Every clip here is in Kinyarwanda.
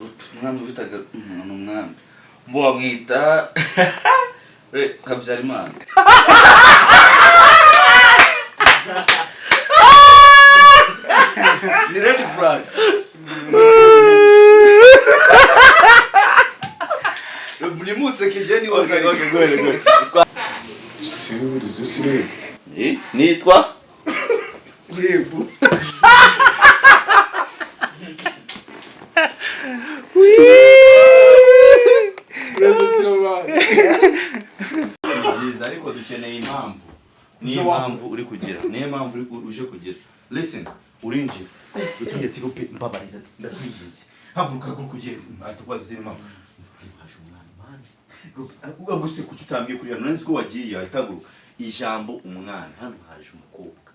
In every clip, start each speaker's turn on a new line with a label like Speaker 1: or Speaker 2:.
Speaker 1: Umwami witaga ni umwami mbo bamwita Habyarimana. Ni red flag. Buri munsi kejye ni
Speaker 2: Okay, okay, go ahead, go ahead.
Speaker 3: Siburize sirebe.
Speaker 2: Nitwa
Speaker 3: Yego.
Speaker 2: Byiza, ariko dukeneye impamvu. Niyo mpamvu uri kugira, niyo mpamvu uje kugira. Listen, urinjira utumye ati: "Rupe, mbabarira, ndakwinginze, haguruka, haguruka ugende." Atubaza izindi mpamvu: "Haje umwana, man." Rupe, ubwo se kuki utambwiye kuri hano? Nzi ko wagiye ahita haguruka. Ijambo umwana, hano haje umukobwa,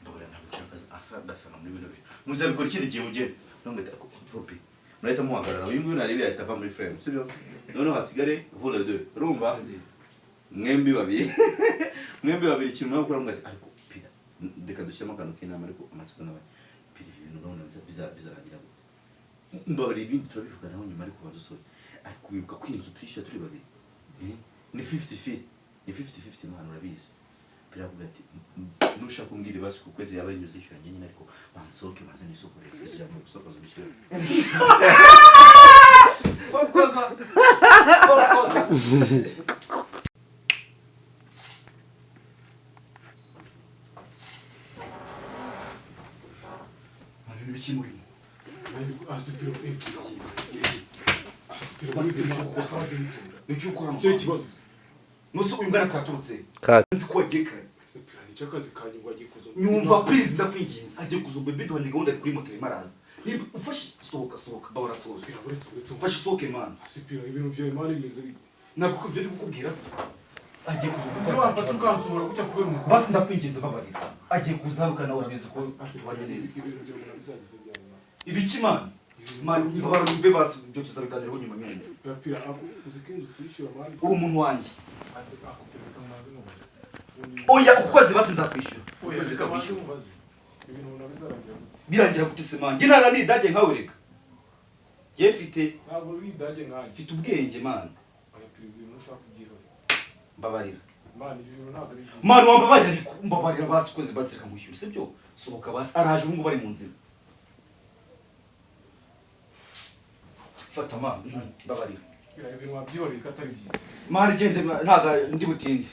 Speaker 2: mbabarira, ntabwo nshaka agasanga muri bino bintu, muzabikora ikindi gihe, mugende. None ngahita, Rupe, murahita muhagarara. Uyu nguyu narebe yahita ava muri frame, sibyo? Noneho hasigare vous les deux. Urumva, mwembi babiri, mwembi babiri, ikintu mwe gukora, ati: "Ariko Pira, reka dushyiremo akantu k'inama, ariko amatsiko n'abandi. Pira, ibi bintu urabona bizarangira gute? Mbabarira, ibindi turabivuganaho nyuma, ariko banza usohoye. Ariko wibuka ko inzu tuyishyura turi babiri, eh? Ni 50-50, ni 50-50, mwana, urabizi." Pira avuga ati: "Nushaka kumbwira ibibazo ku kwezi yaba ari inzu uzishyura njye nyine, ariko bansohoke, banze nisokoreze ijambo gusokoza ubishyire."
Speaker 4: Sokoza. Sokoza.
Speaker 1: Ibintu biki murimo?
Speaker 3: Asipiro.
Speaker 1: Ibyo ukora
Speaker 3: Icyo kibazo.
Speaker 1: Nuse uyu mwana ataturutse. Nzi ko wagiye kare.
Speaker 3: Asipiro nicyo akazi kanjye ngo agiye kuzo.
Speaker 1: Nyumva, please, ndakwinginze, agiye kuzumba bebe duhanye gahunda, ari kuri moto arimo araza. Niba ufashe, sohoka, sohoka, bahora sohoka.
Speaker 3: Asipiro, uretse uretse.
Speaker 1: Ufashe usohoke, man.
Speaker 3: Asipiro, ibintu byawe, man, bimeze bite?
Speaker 1: Ntabwo ko ibyo ndi kukubwira se agiye kuzumba.
Speaker 3: Niba wamfata ukansura gutya kubera umukobwa.
Speaker 1: Basi ndakwinginze, babarira, agiye kuzaruka, nawe urabizi ko tubanye neza.
Speaker 3: Ibintu byawe ubona bizageze ryari, man?
Speaker 1: Ibiki, man? Man, mbabarira, wumve basi, ibyo tuzabiganiraho nyuma, nyumva.
Speaker 3: Pira, uzi ko inzu tuyishyura, man?
Speaker 1: Uri umuntu wanjye.
Speaker 3: Akupira, reka mbanze mubaze.
Speaker 1: Oya, uku kwezi basi nzakwishyura.
Speaker 3: Oya,
Speaker 1: Ukwezi
Speaker 3: reka mbanze
Speaker 1: kakwishyura.
Speaker 3: mubaze. Ibintu ubona bizarangira gute?
Speaker 1: Birangira gute se, man? Njye ntabwo ndi idage nkawe, reka njye mfite
Speaker 3: Ntabwo uri idage nkanjye.
Speaker 1: Mfite ubwenge, man.
Speaker 3: Oya, Pira, ibintu ushaka kubyihorera.
Speaker 1: Mbabarira.
Speaker 3: Man, ibi bintu ntabwo ari byiza.
Speaker 1: Man, wambabarira, ariko mbabarira basi, ukwezi basi reka mushyura, sibyo? Sohoka basi, araje ubu ngubu, ari mu nzira. Fata, man, mbabarira.
Speaker 3: Pira, ibintu wabyihoreye ko atari byiza.
Speaker 1: Man, gende, ntabwo ndi butinde.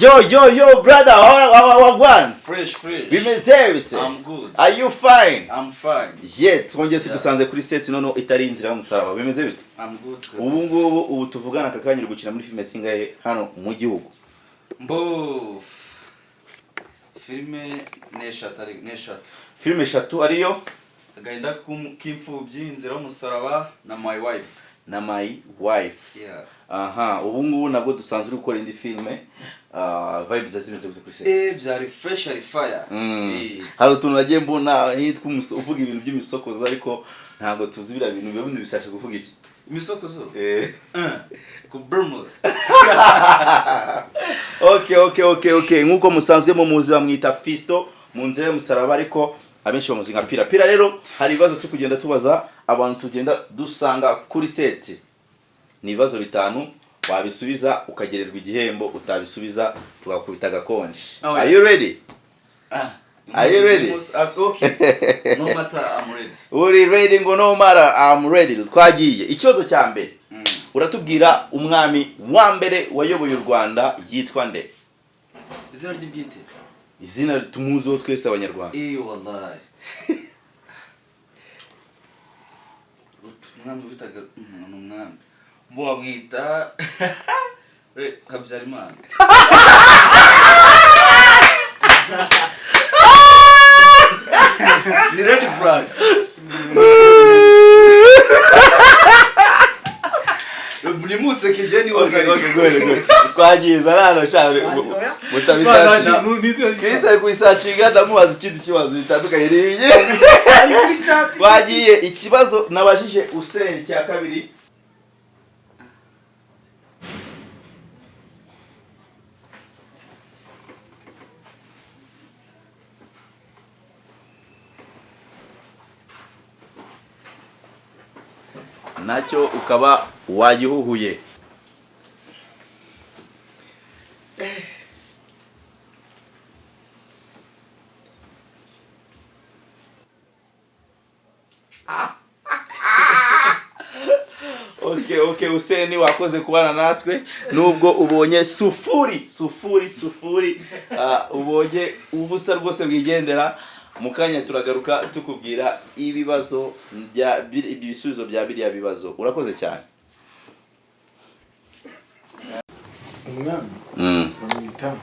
Speaker 2: Yo, yo, yo, brother, wagwan?
Speaker 1: Fresh, fresh.
Speaker 2: Bimeze bite?
Speaker 1: I'm good.
Speaker 2: Are you fine?
Speaker 1: I'm fine.
Speaker 2: Yeah, twongeye tugusanze kuri set, noneho itari inzira y'umusaraba. Bimeze bite?
Speaker 1: I'm good.
Speaker 2: Ubu ngubu, ubu tuvugana aka kanya, uri gukina muri filime singahe hano mu gihugu?
Speaker 1: Mbo filime ni eshatu, ni eshatu.
Speaker 2: Filime eshatu, ariyo?
Speaker 1: Agahinda k'imfubyi, Inzira y'umusaraba na My Wife.
Speaker 2: Na My Wife.
Speaker 1: Yeah.
Speaker 2: Aha, ubu ngubu nabwo dusanzwe uri gukora indi filime. Vibes zimeze gute kuri set?
Speaker 1: Byari fresh, ari fire.
Speaker 2: Hari utuntu nagiye mbona nkitwa uvuga ibintu by'imisokozo, ariko ntabwo tuzi biriya bintu biba bindi bishatse kuvuga iki.
Speaker 1: Imisokozo?
Speaker 2: Eh.
Speaker 1: Ku Bermuda.
Speaker 2: Okay, nk'uko musanzwe mumuzi, bamwita Fisto mu nzira y'umusaraba, ariko abenshi bamuzi nka Pira. Pira rero, hari ibibazo turi kugenda tubaza abantu tugenda dusanga kuri set. Ni ibibazo bitanu, wabisubiza ukagererwa igihembo, utabisubiza tugakubita agakonje.
Speaker 1: Oh,
Speaker 2: Are
Speaker 1: yes.
Speaker 2: you ready?
Speaker 1: Ah.
Speaker 2: Are you ready?
Speaker 1: Okay, no matter, I'm ready.
Speaker 2: Uri ready? Ngo no matter, I'm ready. Twagiye. Ikibazo cya mbere: uratubwira umwami wa mbere wayoboye u Rwanda yitwa nde?
Speaker 1: Izina ry'ibwite?
Speaker 2: Izina tumuziho twese abanyarwanda.
Speaker 1: Wallahi, umwami witaga ni umwami mbo bamwita Habyarimana. Ni red flag. Buri munsi kejye ni
Speaker 2: Okay, okay, go ahead, go ahead. Twagiye zarano shaka mutabisaci. Chris ari kubisacinga, ndamubaza ikindi kibazo bitandukanye n'iyi. Twagiye, ikibazo nabajije Useni cya kabiri. Nacyo ukaba wagihuhuye. Okay, Hussein, wakoze kubana natwe nubwo ubonye sufuri sufuri sufuri, ubonye ubusa rwose bwigendera. Mu kanya turagaruka tukubwira ibibazo bya ibisubizo bya biriya bibazo. Urakoze cyane.
Speaker 3: Umwami bamwita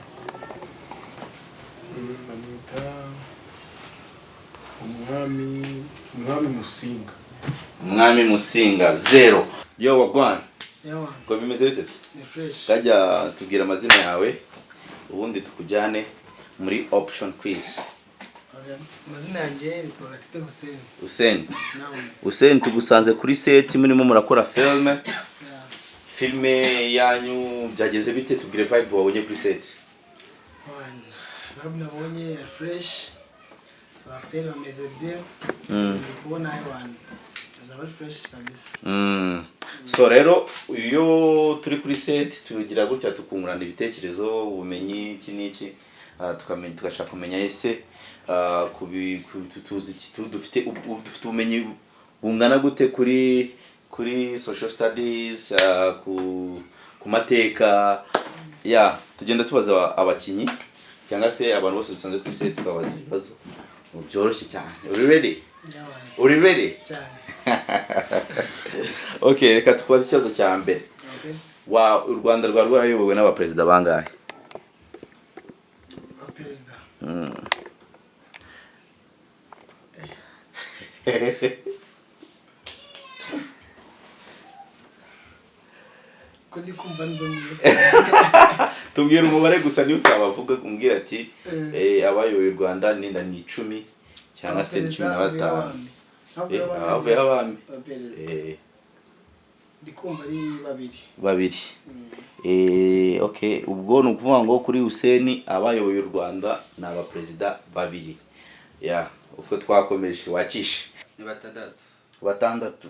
Speaker 3: umwami Musinga.
Speaker 2: Umwami Musinga, zero. Yo, wagwan?
Speaker 5: Yawa.
Speaker 2: Ngo bimeze bite se?
Speaker 5: Ni fresh.
Speaker 2: Kajya tubwira amazina yawe, ubundi tukujyane muri option quiz.
Speaker 5: Okay. Amazina yanjye nitwa Gatete Hussein.
Speaker 2: Hussein.
Speaker 5: Nawe.
Speaker 2: Hussein, tugusanze kuri set murimo murakora filme.
Speaker 5: Yeah.
Speaker 2: Filme yanyu byagenze bite? Tubwire vibe wabonye kuri set.
Speaker 5: One. Vibe nabonye ya fresh. Abacteurs bameze bien. Ndi kubona one. Azaba ari fresh kabisa.
Speaker 2: So rero iyo turi kuri set tugira gutya tukungurana ibitekerezo, ubumenyi, iki n'iki, tukamenya, tugashaka kumenya ese tuzi iki, dufite ubumenyi bungana gute kuri social studies, ku mateka ya tugenda tubaza abakinnyi cyangwa se abantu bose dusanze kuri set, tukabaza ibibazo byoroshye cyane. Uri ready?
Speaker 5: Yawa.
Speaker 2: Uri ready?
Speaker 5: Cyane.
Speaker 2: Okay, reka tukubaze ikibazo cya mbere.
Speaker 5: Okay.
Speaker 2: Wa u Rwanda rwari rwarayobowe n'abaperezida bangahe?
Speaker 5: Ba perezida. Ko ndi kumva nzo mu
Speaker 2: Tubwira umubare gusa, niyo utabavuga umbwira ati
Speaker 5: Eh.
Speaker 2: abayoboye u Rwanda ni 10 cyangwa se 15. Abavuyeho abami.
Speaker 5: Abaperezida. Ndi kumva ari babiri.
Speaker 2: Babiri. Okay, ubwo ni ukuvuga ngo kuri Hussein abayoboye u Rwanda ni abaperezida babiri. Ya, uko twakomeje wakishe.
Speaker 1: Ni batandatu.
Speaker 2: Batandatu.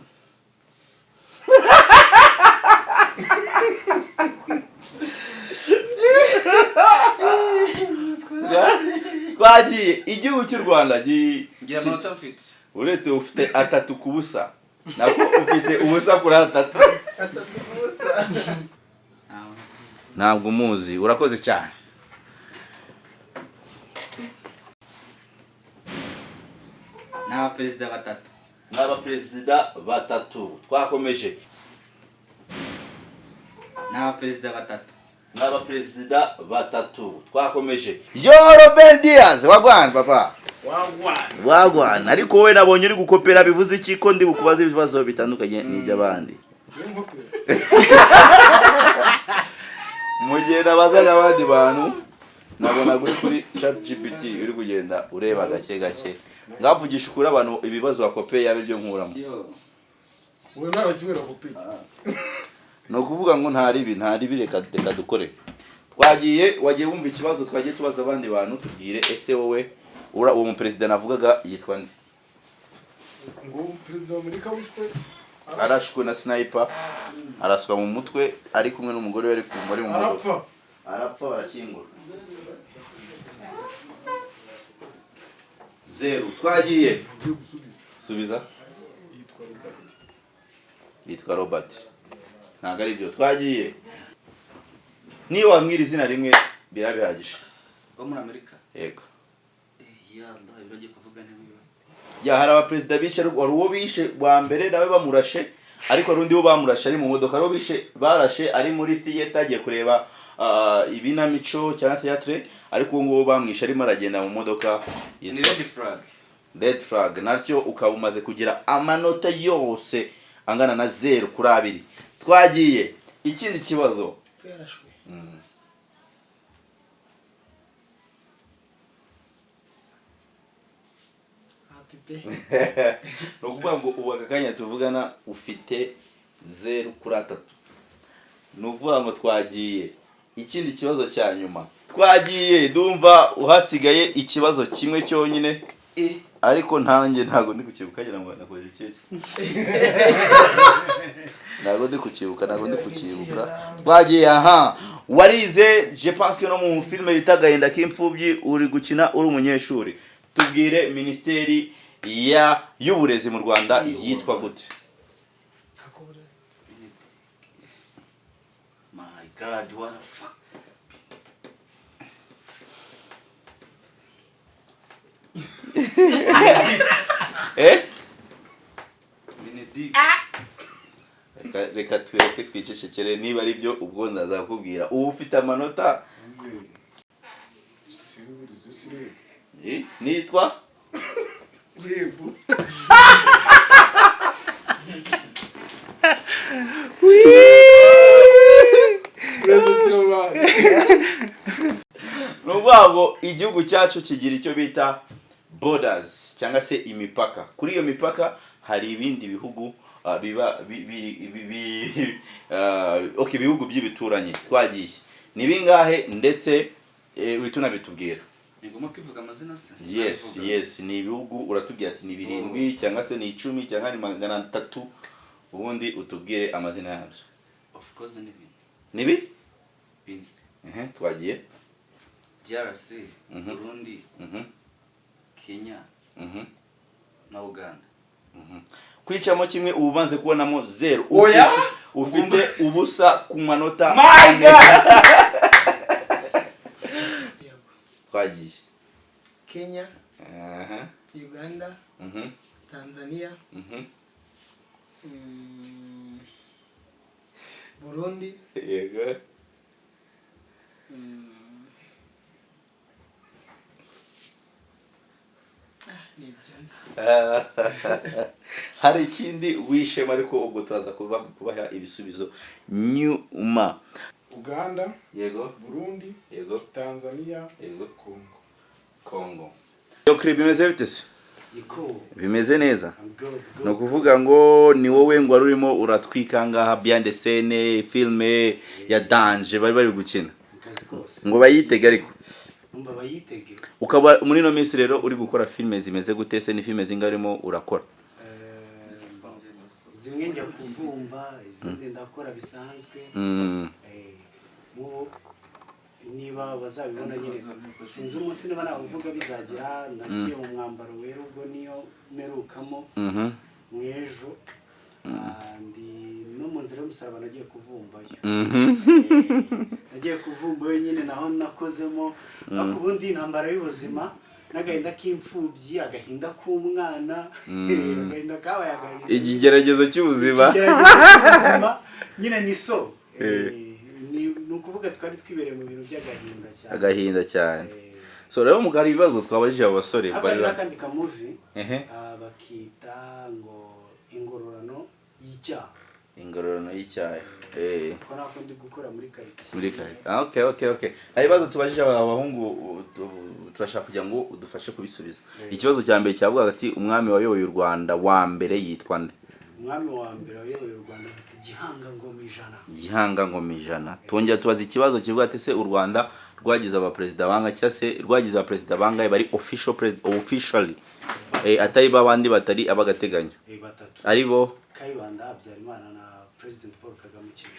Speaker 2: Twagiye. Igihugu cy'u Rwanda
Speaker 1: Ngira amanota mfite.
Speaker 2: Uretse ufite 3-0, nako ufite ubusa kuri atatu. Ntabwo umuzi. Urakoze cyane.
Speaker 6: Ni abaperezida batatu.
Speaker 2: Ni abaperezida batatu. Twakomeje.
Speaker 6: Ni abaperezida batatu.
Speaker 2: Ni abaperezida batatu. Twakomeje. Yo, Robert Diaz, wagwan papa?
Speaker 3: Wagwan.
Speaker 2: Wagwan. Ariko wowe nabonye uri gukopera, bivuze iki? Ko ndi bukubaze ibibazo bitandukanye n'iby'abandi.
Speaker 3: Niyo nkopera.
Speaker 2: Mu gihe nabazaga abandi bantu, nabonaga uri kuri chat GPT, uri kugenda ureba gake gake. Ngavugisha ukuri, abantu ibibazo wakopeye yaba ibyo nkuramo?
Speaker 1: Yo.
Speaker 3: Wowe nta kimwe nakopeye.
Speaker 2: Ni ukuvuga ngo nta ribi, nta ribi, reka dukore. Twagiye, wagiye wumva ikibazo twagiye tubaza abandi bantu. Tubwire, ese wowe uwo muperezida navugaga yitwa nde?
Speaker 3: Ngo perezida wa Amerika wishwe
Speaker 2: Arashwe na sniper, araswa mu mutwe ari kumwe n'umugore we, ari ari mu modoka.
Speaker 3: Arapfa.
Speaker 2: Arapfa, barashyingura. Zeru. Twagiye.
Speaker 3: Ugiye gusubiza.
Speaker 2: Subiza.
Speaker 3: Yitwa Robert.
Speaker 2: Yitwa Robert, ntabwo ari byo. Twagiye. Niyo wambwira izina rimwe biraba bihagije.
Speaker 1: Wo muri Amerika.
Speaker 2: Yego.
Speaker 1: Yalla, ibyo agiye kuvuga ni
Speaker 2: Ya, hari abaperezida bishe, ariko hari uwo bishe wa mbere nawe bamurashe, ariko hari undi wo bamurashe ari mu modoka. Hari uwo bishe barashe ari muri theater agiye kureba ibinamico cyangwa theatre, ariko uwo nguwo bamwishe arimo aragenda mu modoka.
Speaker 1: Ni
Speaker 2: Yitwa
Speaker 1: red flag.
Speaker 2: Red flag. Naryo ukaba umaze kugira amanota yose angana na 0 kuri 2. Twagiye, ikindi kibazo.
Speaker 5: Ipfu yarashwe. Ah, pipe.
Speaker 2: Ni ukuvuga ngo ubu aka kanya tuvugana ufite 0 kuri 3. Ni ukuvuga ngo twagiye ikindi kibazo cya nyuma. Twagiye, ndumva uhasigaye ikibazo kimwe cyonyine. Ariko ntanjye ntabwo ndi kukibuka, ngira ngo nakoze iki, ntabwo ndi kukibuka, ntabwo ndi kukibuka. Twagiye aha, warize, je pense que no mu filime bita Agahinda k'Imfubyi uri gukina uri umunyeshuri. Tubwire, minisiteri ya y'uburezi mu Rwanda yitwa gute?
Speaker 1: My God, what the fuck.
Speaker 2: Eh.
Speaker 1: Benedict.
Speaker 2: Reka tureke twicecekere. Niba ari byo, ubwo ndazakubwira. Ubu ufite amanota
Speaker 3: Zeru. Minisiteri y'uburezi si REB?
Speaker 2: Eh, nitwa
Speaker 3: REB. Burezi siyo banki.
Speaker 2: Ni ukuvuga ngo igihugu cyacu kigira icyo bita borders cyangwa se imipaka. Kuri iyo mipaka hari ibindi bihugu biba okay, ibihugu by'ibituranyi. Twagiye, ni bingahe? Ndetse uhita unabitubwira.
Speaker 1: Ni ngombwa kwivuga amazina se?
Speaker 2: Yes.
Speaker 1: Sinabivuga.
Speaker 2: Yes, ni ibihugu. Uratubwira ati ni 7 cyangwa se ni 10 cyangwa ni 300, ubundi utubwire amazina yabyo.
Speaker 1: Of course ni bine.
Speaker 2: Ni bi
Speaker 1: Bine.
Speaker 2: Ehe, twagiye.
Speaker 1: DRC, Burundi, Kenya na Uganda.
Speaker 2: Kwicamo kimwe, uba umaze kubonamo 0.
Speaker 1: Oya!
Speaker 2: Ufite ubusa ku manota
Speaker 1: My
Speaker 2: 4.
Speaker 1: God!
Speaker 5: Yego.
Speaker 2: Twagiye.
Speaker 5: Kenya,
Speaker 2: Aha.
Speaker 5: Uganda, Tanzania, Burundi,
Speaker 2: Yego.
Speaker 5: Ni ibyo nzi.
Speaker 2: Hari ikindi wishema, ariko ubwo turaza kubaha ibisubizo nyuma.
Speaker 3: Uganda,
Speaker 2: Yego.
Speaker 3: Burundi,
Speaker 2: Yego.
Speaker 3: Tanzania,
Speaker 2: Yego.
Speaker 3: Congo.
Speaker 2: Congo. Yo kiri, bimeze bite se?
Speaker 5: Ni cool.
Speaker 2: Bimeze neza?
Speaker 5: I'm good, good.
Speaker 2: Ni ukuvuga ngo ni wowe ngo wari urimo uratwika ngaha behind the scene, filme ya danger bari bari gukina.
Speaker 5: Mu kazi kose.
Speaker 2: Ngo bayitege ariko.
Speaker 5: Umva, bayitege.
Speaker 2: Ukaba muri ino minsi rero uri gukora filime zimeze gute se? Ni filime zingahe urimo urakora?
Speaker 5: Zimwe njya kuvumba, izindi ndakora bisanzwe. Nk'ubu niba bazabibona nyine, sinzi umunsi niba nawuvuga bizagira. Nagiye mu mwambaro wera, ubwo niyo mperukamo mu ejo. Ndi no mu nzira y'umusaraba, nagiye kuvumbayo. Nagiye kuvumbayo nyine, naho nakozemo. Ariko ubundi intambara y'ubuzima n'agahinda k'imfubyi, agahinda k'umwana, agahinda kabaye agahinda.
Speaker 2: Ikigeragezo cy'ubuzima.
Speaker 5: Ikigeragezo cy'ubuzima nyine ni so. Ni ukuvuga twari twibereye mu bintu by'agahinda cyane.
Speaker 2: Agahinda cyane. So rero hari ibibazo twabajije abo basore
Speaker 5: Ariko
Speaker 2: bari
Speaker 5: hari n'akandi kamovie bakita ngo Ingororano y'Icyaha.
Speaker 2: Ingororano y'Icyaha.
Speaker 5: Ko nako ndi gukora muri karitsiye.
Speaker 2: Muri kare. Okay, hari ibibazo tubajije aba bahungu, turashaka kugira ngo udufashe kubisubiza. Ikibazo cya mbere cyavugaga ati: umwami wayoboye u Rwanda wa mbere yitwa nde?
Speaker 5: Umwami wa mbere wayoboye u Rwanda afite Gihanga Ngoma Ijana.
Speaker 2: Gihanga Ngoma Ijana. Twongera tubaza ikibazo kivuga ati: se u Rwanda rwagize abaperezida bangahe, cyangwa se rwagize abaperezida bangahe bari official president, officially, atari babandi batari ab'agateganyo?
Speaker 5: Batatu.
Speaker 2: Ari bo?
Speaker 5: Kayibanda, Habyarimana na President Paul Kagame ukiri.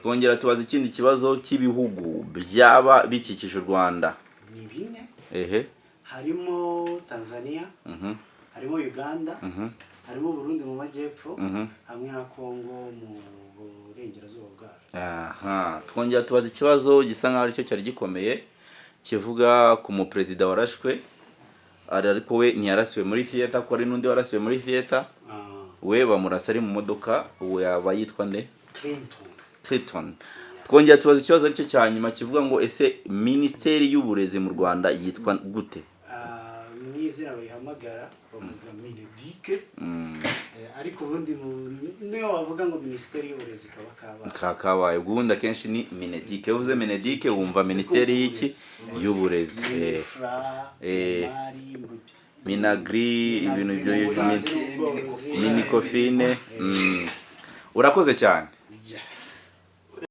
Speaker 2: Twongera tubaza ikindi kibazo cy'ibihugu byaba bikikije u Rwanda.
Speaker 5: Ni bine.
Speaker 2: Ehe.
Speaker 5: Harimo Tanzania, harimo Uganda, harimo Burundi mu majyepfo, hamwe na Congo mu burengerazuba bwaryo.
Speaker 2: Aha, twongera tubaza ikibazo gisa nkaho aricyo cyari gikomeye, kivuga ku muperezida warashwe, ariko we ntiyarasiwe muri theater, ko hari n'undi warasiwe muri theater. We bamurasa ari mu modoka. Uwo yaba yitwa nde?
Speaker 5: Clinton.
Speaker 2: Clinton. Twongera tubaza ikibazo aricyo cya nyuma kivuga ngo: ese minisiteri y'uburezi mu Rwanda yitwa gute?
Speaker 5: Mu izina bayihamagara bavuga MINEDUC. Ariko ubundi niyo wavuga ngo minisiteri y'uburezi kaba kabaye.
Speaker 2: Kakabaye. Ubundi akenshi ni MINEDUC. Iyo uvuze MINEDUC wumva minisiteri y'iki? Y'uburezi.
Speaker 5: MININFRA, MINARI,
Speaker 2: MINAGRI, ibintu ibyo.
Speaker 5: Ubuhinzi n'ubworozi.
Speaker 2: MINECOFIN. Urakoze cyane.